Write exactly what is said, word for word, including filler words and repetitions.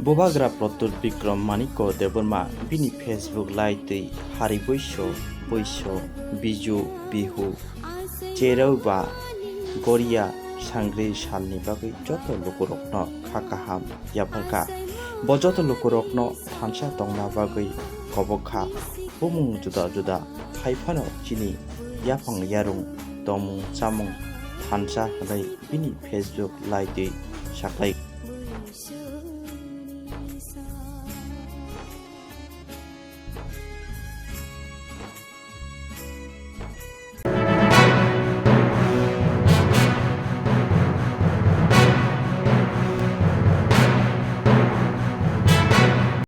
Bubagra Pradyut Bikram Manikya Debbarma bini Facebook laitwi Hari Boiso, Boiso, Biju, Bihu, Cherauba, Goria, Sangri salni bagwi joto lukurokno kha kaham yapharkha. Bo joto lukurokno thansa tongna bagwi kobok kha. Bumung juda juda phai phano chini yaphang yarung tongmung chamung thansa hwnwi bini Facebook laitwi saklai.